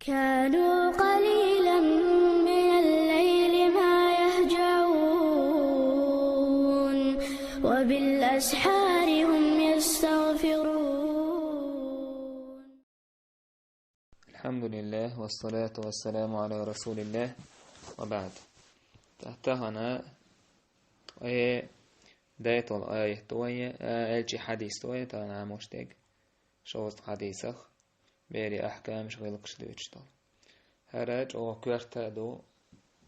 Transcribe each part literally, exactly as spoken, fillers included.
كانوا قليلا من الليل ما يهجعون، وبالأسحار هم يستغفرون. الحمد لله، والصلاة والسلام على رسول الله، وبعد. Тахана, э, дайтал аят дуайя, э, эльчи хадис дуайя, тана муштег. Шост хадисах, бери ахкамш гъилкш дуйчтал. Хара чӀо кверта ду,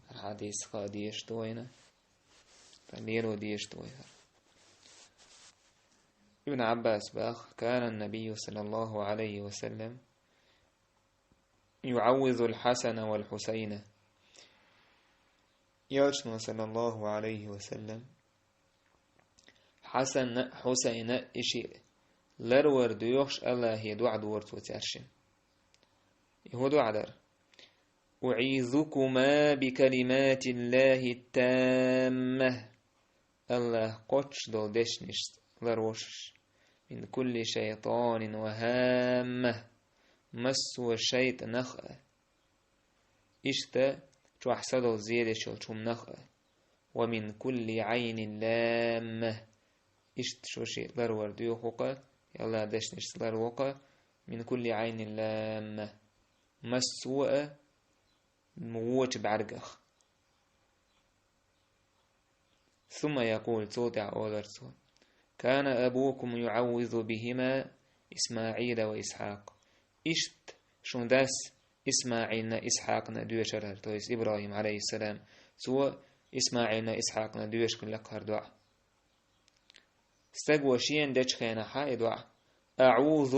хар хадис ха деш дуайна, та леро деш дуай хар. Ибн Аббас бах: كان النبي صلى الله عليه وسلم يعوذ الحسن والحسين. Элчано, саллаллаху алейхи ва саллям, Хьасанна, Хьусайна иши ларвар дуйохш Аллахе дуӀа дуар цо цаьршин. И хӀу дуӀа дар? أعيذكما بكلمات الله التامة. Аллах кхоччдол дешниш ларвошаш. من كل شيطان وهامة. Массо шайтӀанах а. Иштта чохь садол зедеш йолчу хӀуманах а. ومن كل عين لامة. Иштта шу ши ларвар дуьйху-кха, Аллах дешнашца ларво-кха, من كل عين لامة. Массо а вочу бӀаьргах. ثم يقول, цул тӀаьхьа олар цо: كان أبوكم يعوذ بهما إسماعيل وإسحاق. Иштта шун дас ИсмаӀилна, Исхьакъна доьшар хӀара, то есть ИбрахӀим, алейхиссалам. Цо ИсмаӀилна, Исхьакъна доьшкан лекха хӀара дуӀа. Стаг вон шена дечу хенахьа и дуӀа: أعوذ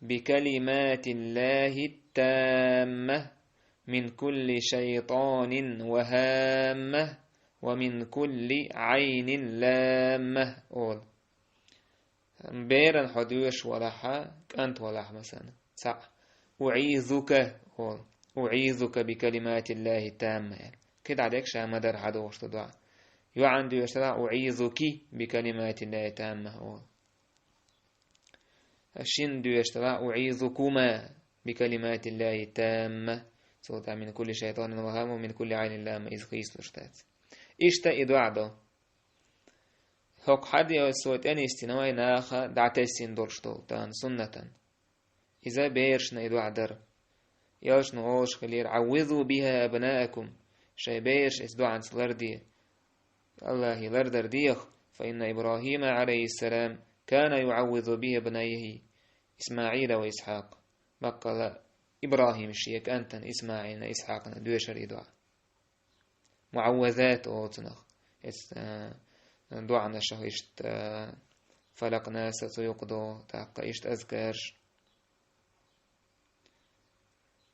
بكلمات الله التامة من كل شيطان وهامة ومن كل عين لامة, олу. Беран хьо доьшуш валахьа, кӀант валахь, масалан, цхьаъ. أعيذك, олу. أعيذك بكلمات الله التامة, аьлла. КхидӀа дерг ша ма-дарра хьадохуш ду дуӀа. ЙоӀан доьшуш далахь: أعيذك بكلمات الله التامة, олу. Шина доьшуш далахь: أعيذكما بكلمات الله التامة. Цул тӀаьхьа: من كل شيطان وهامة ومن كل عين لامة. Иза хийцалуш дац. Иштта и дуӀа ду. ХӀокху хьадисо тӀе нисдина вай наха дӀатесна долуш долу тахана суннатан. Иза берашна и дуӀа дара. Элчано олуш хилира: عوذوا بها أبناءكم. Шайн бераш эцу дуӀанца ларде. Аллахе лардар деха, فإن إبراهيم عليه السلام كان يعوذ بها بنيه إسماعيل وإسحاق. Баккъала ИбрахӀим шен кӀантана ИсмаӀилна, Исхьакъна доьшар и дуӀа. МуӀаввазат олу цунах. Эс, а, дуӀанашах иштта, а, Фалакъ, Нас цу юкъа до, тӀаккха иштта азкарш.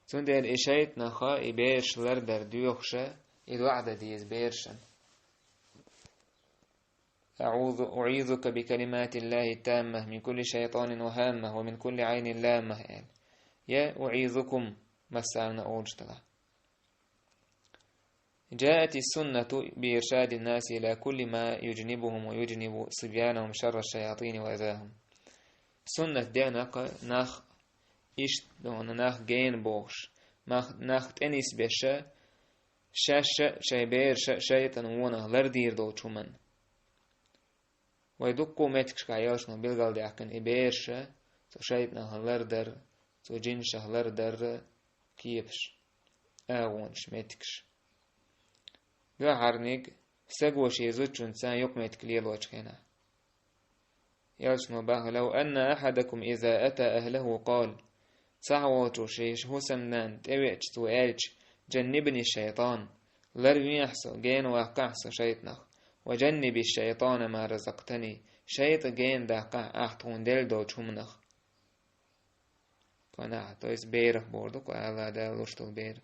Цундела и шайтӀанаха и бераш лардар доьхуша, и дуӀа дан деза берашан. أعوذ، أعيذك بكلمات الله التامة من كل شيطان وهامة ومن كل عين لامة, аьлла. Я أعيذكم, массарна олуш далахь. جاءت السنة بإرشاد الناس إلى كل ما يجنبهم ويجنب صبيانهم شر الشياطين وأذاهم. Суннат деана-кха нах иштта, нах гена бохуш, нах, нах тӀенисбеша, шаьшша а, шайн бераша а шайтӀан вонах лардийр долчу хӀуманна. Вай дуккха меттигашкахь Элчано билгалдаьккхина и бераша цу шайтӀанах лардар, цу жинашах лардар кепаш, агӀонаш, меттигаш. Дуьххьарниг, стаг вон шен зудчунца юкъаметтиг лелочу хенахь. Элчано баха: لو أن أحدكم إذا أتى أهله قال. Цхьа волчо шен хӀусамнанна тӀевеача цо аьлча: جنبني الشيطان, ларвехьа со, гена ваккхахьа со шайтӀанах, وجنب الشيطان ما رزقتني, шайтӀа гена даккхахьа ахь тхуна делла долчу хӀуманах. Кхунах, то есть берах бохург ду-кх, Аллах Дала луш долу бер.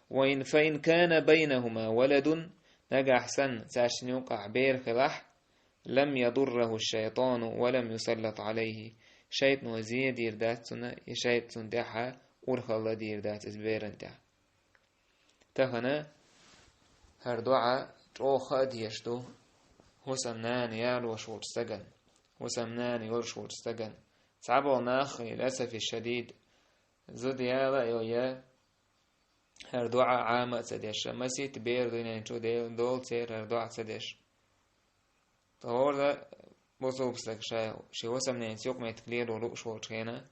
وإن، فإن كان بينهما ولد, нагахь санна цаьршинна юкъахь бер хилахь, لم يضره الشيطان ولم يسلط عليه. ШайтӀано зе дийр дац цунна, и шайтӀа цунна тӀехьа урхалла дийр дац иза беран тӀехь. Тахана хӀара дуӀа чӀогӀа хаа дезаш ду хӀусамнана ялош волчу стагана, хӀусамнана йолуш волчу стагана. Цхьаболу нах, лиласафи шадид, Зуда яла а йо я, хӀара доӀа Ӏама а ца деш, масийтта бер дуьнен чу де-, долу церан хӀара доӀа ца деш. ТӀаккха хӀора бусулба стаг ша шен хӀусамненца юкъаметтиг лело лууш волчу хенахь,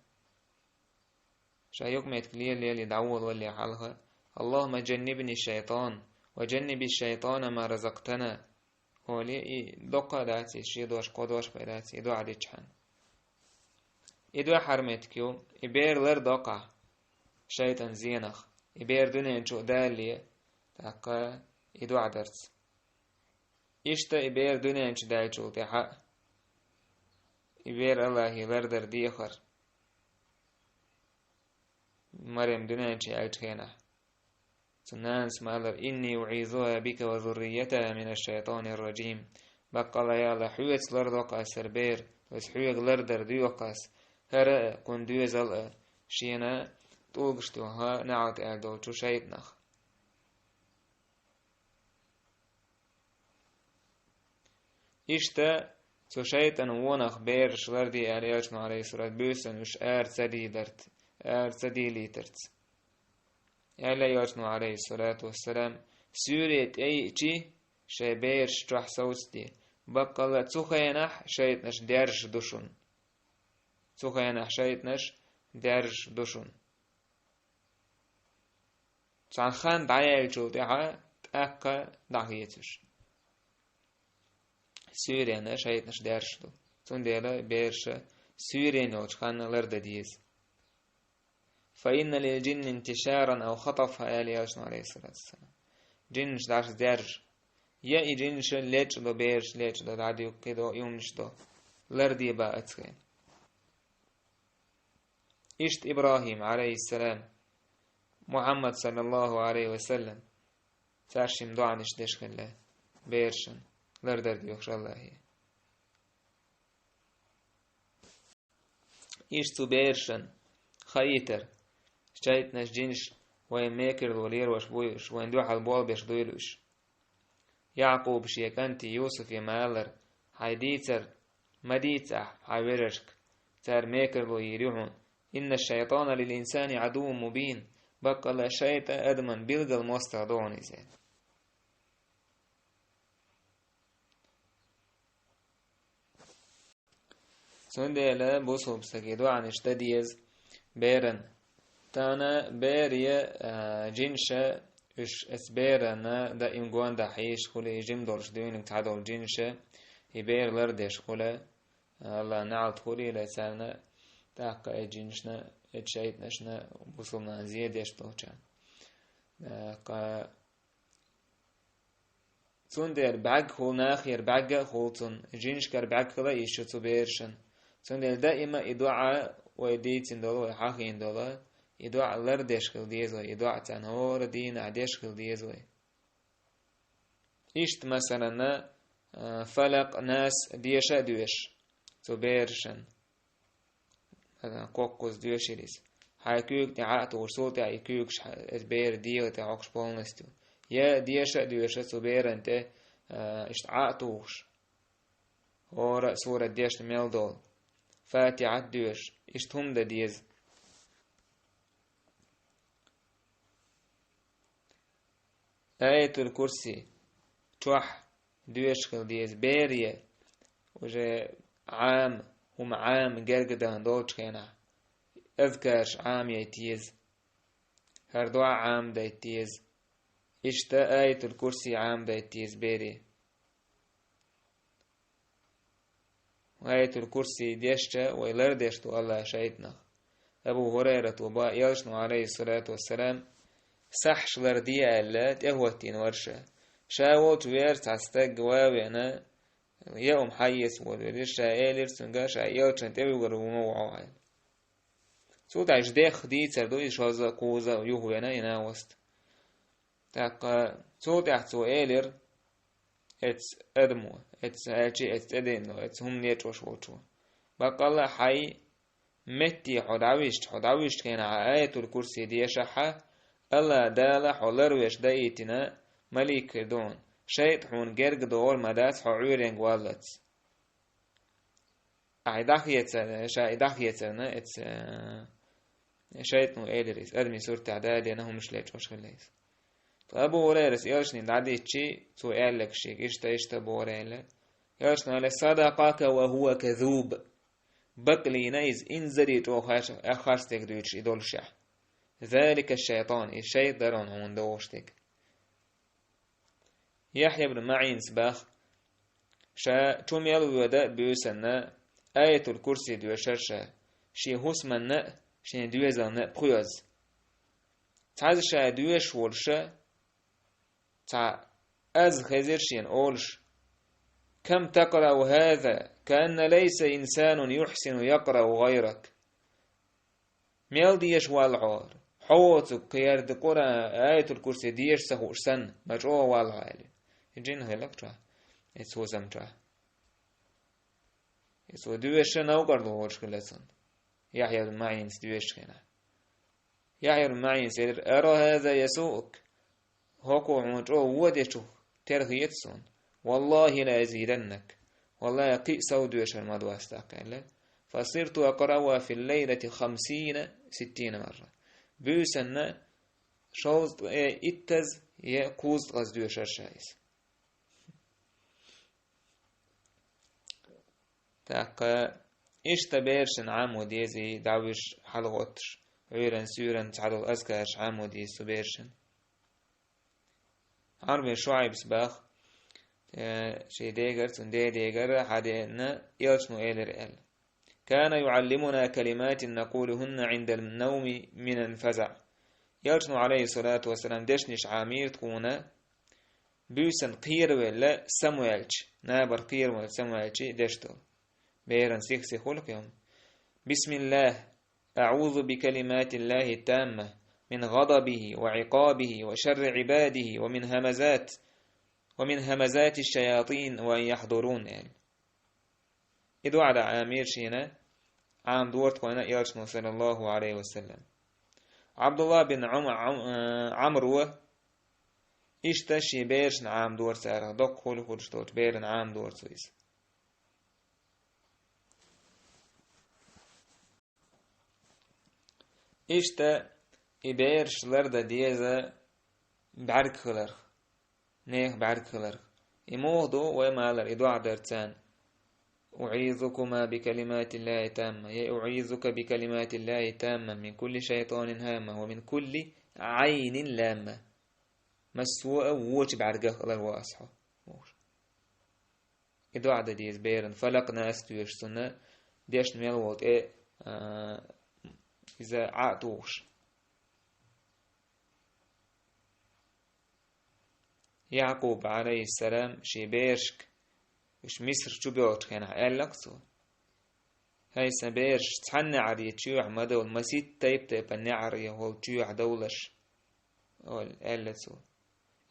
ша юкъаметтиг лела-лелий дӀаволавалале хьалха: «Аллахумма жаннибни шайтан, ва жанниби шайтана ма разактана», олий, и доккха а дац, и шен дош, кхо дош бен дац, и доӀа дичхьана. И дуьххьара меттиг ю, и бер лардоккху ахь шайтӀан зенах, и бер дуьнен чу а далале, тӀаккха и доӀа дарца. Иштта и бер дуьнен чу даьллачул тӀаьхьа, и бер Аллахье лардар дехар. Марем дуьнен чу яьллачу хенахь, цу нанас ма аллара: «Инни уӀизуха бика ва зурриятаха мина шайтанир раджим». Баккъалла, я АллахӀ, хьоьца лардоккху ас хӀара бер, то есть хьоьга лардар доьху ас, хӀара а, кхуьнан доьзал а, шена тӀулгаш тӀехь неӀалт аьлла долчу шайтӀанах. Иштта цу шайтӀан вонах бераш ларде аьлла Элчано, Ӏалайхиссалату, буьйсанна уьш ара ца дийларца, ара ца дийлийтарца. Аьлла Элчано, Ӏалайхиссалату вассалам: «Суьйре тӀеиъчи шайн бераш чохь совцаде, баккъалла цу хенахь шайтӀанаш даьржаш ду шуна». Цу хенахь шайтӀанаш даьржаш ду шуна. Цхьана хан дӀаяьллачул тӀаьхьа тӀаккха дӀахеца уьш. Суьйренна шайтӀанаш даьржаш ду. Цундела бераша суьйренна йолчу ханна лардан деза. «Фа инна лил джинни интишаран ау хатафха», аьлла Элчано, Ӏалайхиссалату вассалам. Джиннаш дӀасадаьржа. Я и джиннаша лечкъадо, бераш лечкъадо, дӀадуьгу, кхидӀа, юманаш до. Ларде бан оцу хенахь. Иштта ИбрахӀим, Ӏалайхиссалам, Мухьаммад, саллаллаху Ӏалайхи ва саллам, царшимма доӀанаш деш хилла берашна, лардар доьхуш Аллахье. Иштта цу берашна хаийтара, шайтӀанаш, джинаш вайна мекарло лелош буй уьш, вайна дуьхьал болх беш дуйла уьш. Якъуба шен кӀанте Юсуфе ма аллара: «Хьайн дийцар ма дийца ахь хьайн вежаршка, цара мекарло йийр ю хьуна. Инна шайтана лил инсани Ӏадуввун мубин». Баккъалла, шайтӀа адаман билггал мостагӀа ду хьуна иза. Цундела бусулба стага и доӀанаш дан деза беран. Тахана бер я, а, джинша, уьш оцу берана даим гондахь хьийзаш хуьлий, жима долуш дуьйна цхьадолу джинша и бер лардеш хуьлу. Аллахьан неӀалт хуьлийла царна, тӀаккха и джинашна, и шайтӀанашна, бусулба нахана зен деш долчарна. ТӀаккха Цундела бӀаьрг хуьлу нахера, бӀаьрг а хуьлу цунна, жинашкара бӀаьрг хила йиш ю цу берашна. Цундела даима и доӀа вай дийцина долу, вай хьахийна долу, и доӀа лардеш хила деза вай, и доӀа царна хӀора дийнахь деш хила деза вай. Иштта, масалана, а, фалакъ, нас деша а доьшу цу берашна. Кхоккхуза доьшур иза. Хьайн куьйга тӀе Ӏа а тухуш, цул тӀаьхьа и куьйгаш хьа-, иза бер дегӀа тӀе хьокхуш полностью. Я деша а доьшу цу берана тӀе, а, иштта Ӏа а тухуш. ХӀора а сурат дешна мел долу. Фатихьат а доьшу. Иштта хӀума дан деза. Аятул Курси чохь доьшуш хила деза. Бере уже Ӏама, хӀума Ӏама герга дан долчу хенахь, азкарш Ӏама яйта еза. ХӀара доӀа Ӏама дайта еза. Иштта Аятул Курси Ӏама дайта еза бере. Аятул Курси дешча, вай лардеш ду Аллахь шайтӀанах. Абу ХӀурайрата боху, Элчано, Ӏалайхиссалату вассалам, сахьаш ларде аьлла, тӀехӀоттийна вара ша. Ша волчу вера цхьа стаг ван а веана, я хӀума хьаэца волавелира, ша элира цуьнга, ша Элчанна тӀевуьгур ву ма ву хьо аьлла. Цул тӀаьхьа дехха дийцар ду, иза шозза а, кхузза а юхавеана и накъост. ТӀаккха цул тӀаьхьа цо элира эцу адамо, эцу аьлчи, эцу тӀедилло, эцу хӀума нечӀош волчо: «Баккъалла а хьайн метте хьо дӀависча, хьо дӀависчу хенахь Аятул Курси дешахьа, Аллахь Дала хьо ларвеш даийтина малик хир ду хьуна. ШайтӀа хьуна герга догӀур ма дац хьо Ӏуьйренга валлалц». Ахьа и дӀахецарна, ша и дӀахецарна, эцу, э, ШайтӀано элира иза, адамийн суртехь Дала деана хӀуманаш лечкъош хилла иза. Ткъа Абу Хурайрас элчане дӀадийцча, цо аьлларг шега, иштта, иштта Абу Хурайра. Элчано аьлла: «صدقك وهو كذوب». Бакълийна иза, инзаре чӀогӀа харц, харц дерг дуьйцуш и доллушехь. «ذلك الشيطان», и шайтӀа дара хьуна догӀуш дерг. Яхья ибн МаӀинас боху, ша чу мел воьду буьйсанна, Аятул-Курси доьшура ша, шен хӀусамна а, шен доьзална а пхоьазза. Цхьаьзза ша доьшуш волуш, цхьа аз хезира шена олуш: «كم تقرأ هذا، كأن ليس إنسان يحسن يقرأ غيرك». Мел деша валла хьо? Хьо воцург кхерда Къуръан, Аятул-Курси деша ца хууш санна, ма чӀогӀа валла хьо аьлла. И жин хилла чохь, и цо зам чохь. И цо доьшуш новкъарло волуш хилла цунна. Яхья МаӀинас доьшучу хенахь. Яхья МаӀинас элира: «أرى هذا يسوءك». ХӀокхо хьуна чӀогӀа вон дечух тера хета суна. «والله لأزيدنك». Валлахи, кхин а сов доьшур ма ду ас тӀаккха аьлла. «فصرت أقرأها في الليلة خمسين ستين مرة». Буьйсанна шовзткъе иттаза я кхузткъаза доьшура ша иза. ТӀаккха иштта берашна Ӏамо дезий, дӀавуьжуш, хьалагӀоттуш, Ӏуьйранна, суьйранна цхьадолу азкараш Ӏамо деза цу берашна. Ӏамр бин Шуайбас боху, э, шен дегара, цуьнан ден дегара, хьан дена, элчано элира аьлла: «كان يعلمنا كلمات نقولهن عند النوم من الفزع». Элчано, Ӏалайхиссалату вассалам, дешнаш Ӏамийра тхуна, буьйсанна кхеравелла самаваьлча, набар кхеравелла самаваьлча деш долу. Беран сих-сих хуьлу кхин. «بسم الله، أعوذ بكلمات الله التامة من غضبه وعقابه وشر عباده ومن همزات، ومن همزات الشياطين وأن يحضرون», аьлла. И дуӀа дӀа Ӏамийра шена, Ӏамадора тхуна элчано, саллаллаху Ӏалайхи ва саллам. Ӏабдулла бин Ӏум-, Ӏум-, э, Ӏамро иштта шен берашна Ӏамадора царах, доккха хуьлуш долчу берана Ӏамадора цо иза. Иштта и бераш лардан деза бӀаьрг хиларх, нехан бӀаьрг хиларх. И муха ду вай ма аллара, и дуӀа дара царна: «أعيذكما بكلمات الله التامة», я: «أعيذك بكلمات الله التامة من كل شيطان هامة ومن كل عين لامة». Массо а вочу бӀаьргах алар ву ас хьо. И дуӀа дан деза беран, Фалакъ, Нас доьшуш цунна, дешна мел волу тӀе, а, иза Ӏа а тухуш. Якъуб, Ӏалайхиссалам, шен берашка, уьш Миср чу боьлхучу хенахь, аьлла-кх цо: «ХӀай сан бераш, цхьана неӀаре чоьхьа ма довла, масийтта тайп-тайпана неӀаре волу чоьхьа довлаш», — олу, аьлла цо.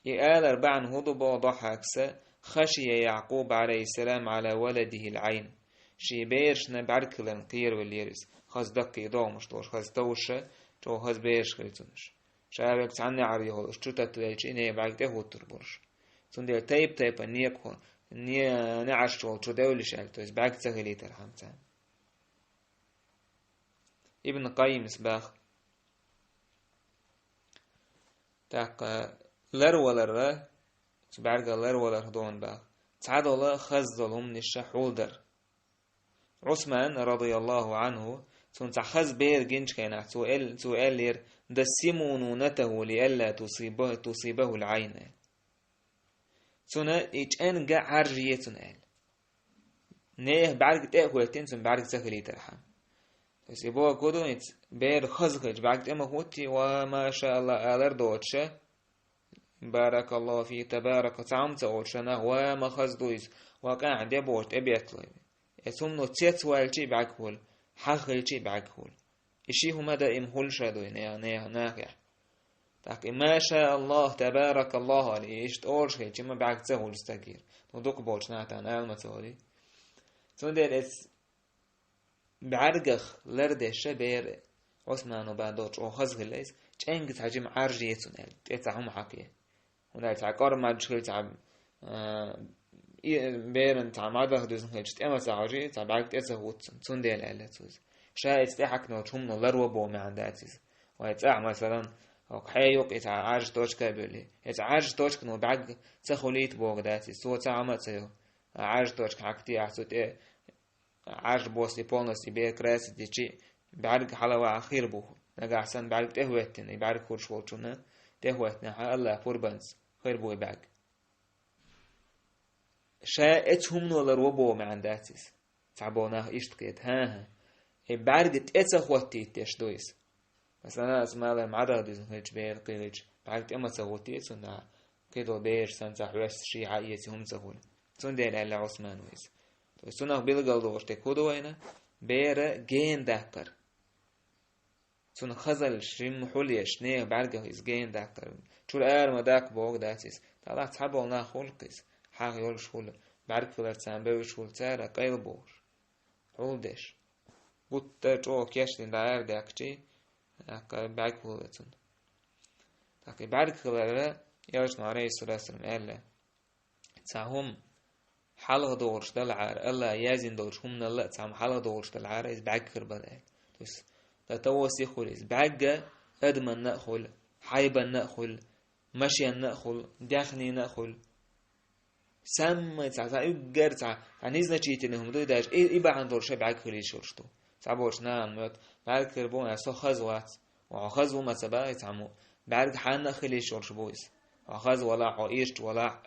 И алар бахьана хӀун ду боху Дохьхьакса: «خشي يعقوب عليه السلام على ولده العين». Шен берашна бӀаьрг хиларна кхеравеллера иза. Хаза даккхий догӀмаш долуш, хаза товша, чӀогӀа хаза бераш хилла цунна. Ша верг цхьана неӀаре йолуш, чу таттавелча, и нехан бӀаьрг тӀе хӀуттур болуш. Цундела тайп-тайпана некъахо-, не-, неӀарш волу чу девллиш аьлла, то есть бӀаьрг ца хилийтархьама царна. Ибн Къаййимас боху. ТӀаккха ларваларра, цу бӀаьргах ларваларх дона боху, цхьадолу хаза долу хӀуманаша хьулдар. Ӏусман, радияллаху Ӏанху, цунна цхьа хаза бер гинчу хенахь, цо эл-, цо аьллера: «دسموا نونته لئلا تصيبه، تصيبه العين». Цунна и чӀенга Ӏаржъе цунна аьлла. Нехан бӀаьрг тӀе а хӀоьттина, цунна бӀаьрг ца хилийтархьама. То есть и бохург ду, иза бер хаза хилча, бӀаьрг тӀе ма хӀуттий, ва, маша Аллах, алар доцуша, баракаллаху фик, табарака, цхьа хӀума ца олуш нах, ва, ма хаза ду иза, ва, къаьхьа де бохуш тӀебетталой. Эцу хӀумано цецваьлчий бӀаьрг хуьлу, хьагӀ хилчий бӀаьрг хуьлу. И ши хӀума даим хуьлуш а ду и нехан, нехан, нахехь. ТӀаккха и маша Аллах, табаракаллах олий, и иштта олуш хилча, ма бӀаьрг ца хуьлу стагера. Ну, дукхахболчу нахана ала ма ца олий. Цундела эцу бӀаьргах лардеш а бер, Ӏусмано бан долчу чӀогӀа хаза хилла иза, чӀенга цхьа жима Ӏаржъе цунна аьлла, тӀе цхьа хӀума хьакхе. ХӀунда аьлча цхьа кӀор мадж хилча, цхьа, а, и, беран цхьа мадах дуьзна хилча, тӀе ма ца хьожий, цхьа бӀаьрг тӀе ца хӀутту цунна, цундела аьлла цо иза. Ша эца тӀехьакхнолчу хӀумано ларво боху маьӀна дац иза. Вай цӀахь, масалан, хӀокху хье юккъе цхьа Ӏаьржа точка а буьллий, эца Ӏаьржа точкано бӀаьрг ца хуьлийта боху дац иза, цо цхьа хӀума а ца йо. Ӏаьржа точка хьакхтий ахь цу тӀе, Ӏаьржа боссе полностью бер красить дичи, бӀаьрг хьалаваьхьа хир бу. Нагахь санна бӀаьрг тӀехӀоьттина, и бӀаьрг хуьлуш волчунна тӀехӀоьттинехь, АллахӀан пурбанца хир бу и бӀаьрг. Ша эца хӀумано ларво боху маьӀна дац иза. Цхьаболу нах иштта кхета: «ХӀан-хӀа, и бӀаьрг тӀе ца хӀоттийта деш ду иза». Масала, аса ма-аллара, мӀаьргӀа дуьзна хилча, бер кхин хилча, бӀаьрг тӀе ма ца хӀоттий цунна, кхидолу бераш санна цхьа хьоьсту шен хьаэца хӀума ца хуьлу. Цундела аьлла Ӏусмана иза. То есть цунах билгал долуш дерг хӀун ду вайна? Бер гена даккхар. Цунна хазаллаш жимма хьулъеш, нехан бӀаьргах иза гена даккхар. Чуьра ара ма даккха боху дац иза. Делахь цхьаболу нах хуьлу-кх иза, хьагӀ йолуш хуьлу, бӀаьрг хиларца царна бевзаш хуьлу, цара къайла бохуш, хьулдеш. Гуттар а чӀогӀа кечдина дӀа ара даьккхичий, тӀаккха бӀаьрг хуьлу цунна. ТӀаккха и бӀаьрг хилар, Элчано, Ӏалайхиссалату вассалам, аьлла: «Цхьа хӀума хьалха догӀуш далахьара, АллахӀа яздина долчу хӀуманалла а цхьа хӀума хьалха догӀуш далахьара, иза бӀаьрг хир бара», – аьлла. То есть, дан таво сиха хуьлу иза. БӀаьрг адаманна а хуьлу, хьайбанна а хуьлу, машенна а хуьлу, даьхнина а хуьлу. Самый цхьа, цхьа уггар цхьа, цхьа незначительный хӀума ду и даже, и, и бахьана долуш бӀаьрг хила йиш йолуш ду. Цхьаболчу нахана моьтту, бӀаьрг хир бу, со хаза вац. Хьо хаза ву ма ца боху цхьаммо. БӀаьрг хьанна а хила йиш йолуш бу иза. Хьо хаза валахь, хьо ирча валахь,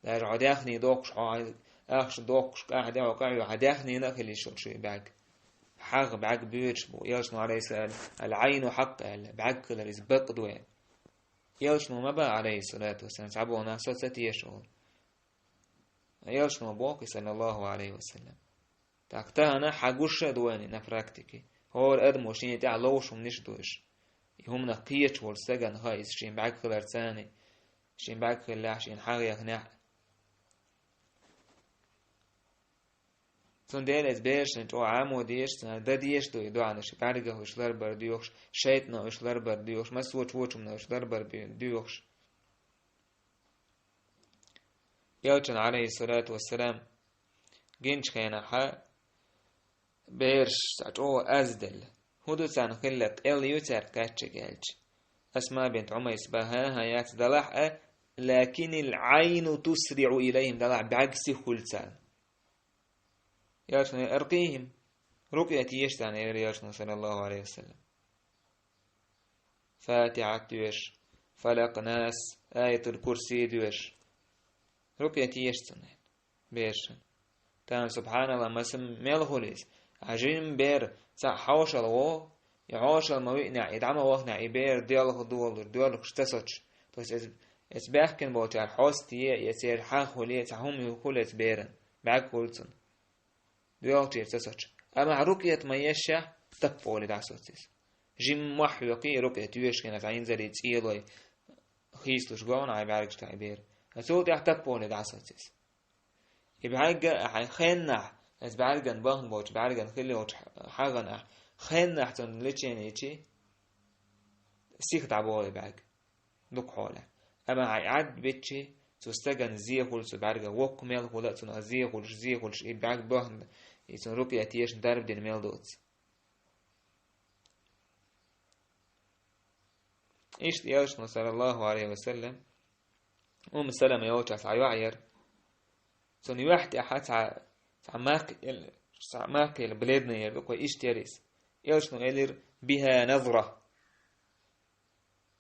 даже хьо даьхни доккхуш, хьо ахча доккхуш, къаьхьа де хьо, къаьхьа хьан даьхнина а хила йиш йолуш ю и бӀаьрг. ХьагӀ бӀаьрг боьдуш бу. Элчано, Ӏалайхиссалам, аьлла: «Ал-Ӏайну хьакъ», – аьлла, бӀаьрг хилар иза бакъ ду аьлла. Элчано ма боху, Ӏалайхиссалату вассалам, цхьаболу нах со ца теша олу. Элчано боху, саллаллаху Ӏалайхи ва саллам. ТӀаккха тахана хьан гуш а ду вайна на практике. ХӀора адамо шена тӀехь ловш хӀуманаш а ду уьш. И хӀуманах кхеташ волчу стагана хаьа иза шен бӀаьрг хиларца а, шен бӀаьрг хиллехь, шена хьагӀ яхнехь а. Цундела иза берашна чӀогӀа Ӏамо дезаш, царна дан дезаш ду и доӀанаш, бӀаьргах уьш ларбар доьхуш, шайтӀано уьш ларбар доьхуш, массо а вочу хӀумано уьш ларбар бе-, доьхуш. Элчан, Ӏалайхиссалату вассалам, гинчу хенахьа бераш цхьа чӀогӀа аз делла. ХӀун ду царна хилла, къелла ю цаьрга кхаьччиг аьлча? Асма бинт Ӏумайс баха а яц, далахь а, лакинил Ӏайну тусриӀу илайхим, далахь бӀаьрг сиха хуьлу царна. Элчано: «Аркъийхим, рукъя теша царна», – элира Элчано, саллаллаху Ӏалайхи ва саллам. Фатихьат доьшу, Фалакъ, Нас, Аятул Курси доьшу. Рукъя теша цунна, берашна. Тахана, субхьаналла, маса мел хуьлу иза. Ахь жимма бер цхьаъ хьошалла гӀо, и хьошалла ма виънехь, и дӀа ма вахнехь, и бер доьлху долуш, доьлхуш ца соцуш. То есть, эц-, эца баьхкина болчара хьоста е, я церан хьагӀ хуьлу, я цхьа хӀума хуьлу эца беран, бӀаьрг хуьлу цунна. Доьлхучуьра ца соцуш. Амма ахь рукъят ма ешшехь, таппа олий дӀасоцу иза. Жимма мохь хьоькхий, рукъя тоьшуш хенахь, цхьа инзаре цӀелой, хийцалуш го хьуна хьайн бӀаьргаш тӀехь и бер. Цул тӀаьхьа таппа олий дӀасоцу иза. И бӀаьрг а хьайн хеннахь, эца бӀаьрган бахна болчу, бӀаьрган хилла йолчу хьагӀана ахь хеннахь цунна лечение йичи, сиха дӀаболу и бӀаьрг. Дукха хьолехь. Амма хьайн Ӏад биччи, цу стагана зе хуьлу цу бӀаьрган, воккха мел хуьлу а цунах зе хуьлуш, зе хуьлуш, и бӀаьрг бахна, и цунна рукъя тешна дарба дина мел доцу. Иштта Элчано, саллаллаху Ӏалайхи ва саллам, Умму Салама йолчохь цхьа йоӀ яра. Цунна юьхь тӀехь цхьа, цхьа мах-, цхьа махкел бледный яра, дукха иштта яра иза. Элчано элира: «Биха назра».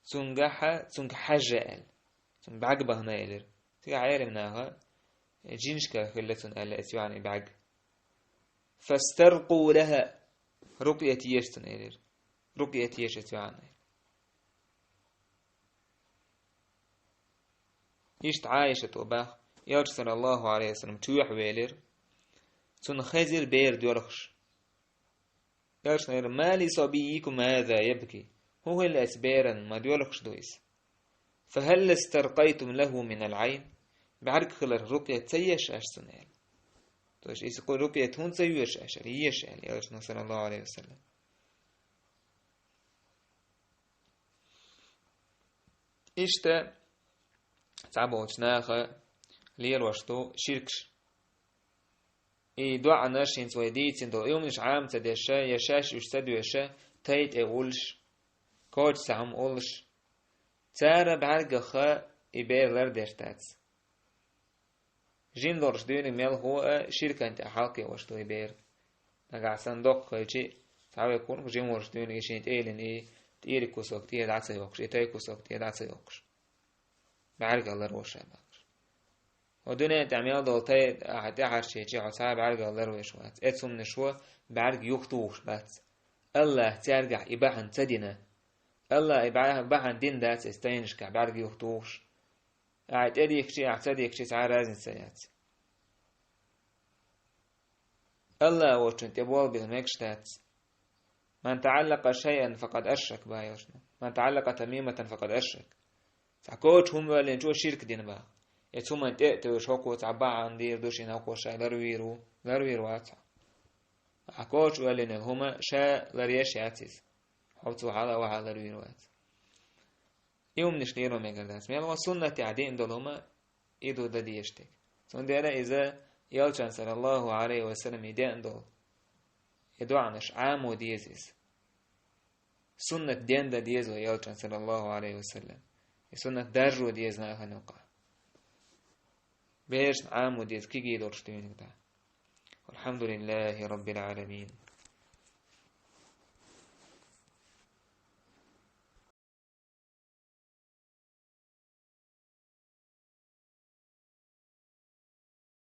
Цунгахьа, цунга хьажа аьлла. Цунга бӀаьрг бахна элира. Цигахь Ӏелам наха, жинашкара хилла цунна аьлла, эца йоӀана и бӀаьрг. «Фастаркъу лаха», рукъя теша цунна элира. Рукъя теша эца йоӀана. Иштта Ӏайшата баха, Элча, саллаллаху Ӏалайхи ва саллам, чоьхьа велира. Цунна хезира бер доьлхуш. Элчано элира: «Ма ли сабиййикум хаза ябки?» ХӀун хилла эца беран, ма доьлхуш ду иза? «Фа хӀал истаркъайтум лаху минал Ӏайн?» БӀаьрг хиларх рукъя ца еш аша цунна аьлла. То есть, иза кху рукъя хӀунда ца йоьшу аша аьлла? Еша аьлла, Элчано, саллаллаху Ӏалайхи ва саллам. Иштта цхьаболчу наха лелош ду ширкаш. и доӀанаш, хӀинца вай дийцина долу, и хӀуманаш Ӏама ца деш, я шаьш уьш ца доьшуш, тай тӀе уллуш, коча цхьа хӀума уллуш, цара бӀаьргах и бер лардеш дац. Жима долуш дуьйна мелхо а ширкан тӀехь хьалакхуьуш ду и бер. Нагахь санна доккха хилча, цхьа вай кург жима волуш дуьйна и шен тӀе йиллина и тӀера кусок тӀера дӀа ца йоккхуш, и тай кусок тӀера дӀа ца йоккхуш. БӀаьргах ларвеш ша бохуш. Хьо дуьнен тӀехь мел долу тай ахьа тӀехьарчийча, хьо цхьа а бӀаьргах ларвеш вац. Эцу хӀуманаш ву бӀаьрг юхатухуш бац. АллахӀа цаьргахь и бахьана ца дина. АллахӀа и бахьана дина дац эцу тайнашкахь бӀаьрг юхатухуш. Ахьа тӀедихкича, ахьа ца дихкича, цхьа а разница ца яц. АллахӀ воцчунна тӀе болх билла мегаш дац. «Ман таӀаллакъа шайъан факъад ашрак», боху Элчано. «Ман таӀаллакъа тамиматан факъад ашрак». Цхьа коча хӀума воьллинчо ширк дина боху. Эцу хӀуманна тӀе а тевжаш, хӀокхо цхьа бахьана дийр ду шена, хӀокхо ша ларвийр ву, ларвийр вац хьо. Ахьа коча воьллина йолу хӀума ша ларъеш яц иза. Хьо цо хьала а вахьа ларвийр вац. И хӀуманаш леро мегар дац. Мел ван суннатехь деана долу хӀума и ду дан дезаш дерг. Цундела иза Элчан, саллаллаху Ӏалайхи ва саллам, и деана долу и доӀанаш Ӏамо деза иза. Суннат ден дан деза вай Элчан, саллаллаху Ӏалайхи ва саллам. И суннат даржо деза нахана юкъахь. Берашна Ӏамо деза кегий долуш дуьйна тӀехь. Валхьамдулиллахи раббил Ӏаламин.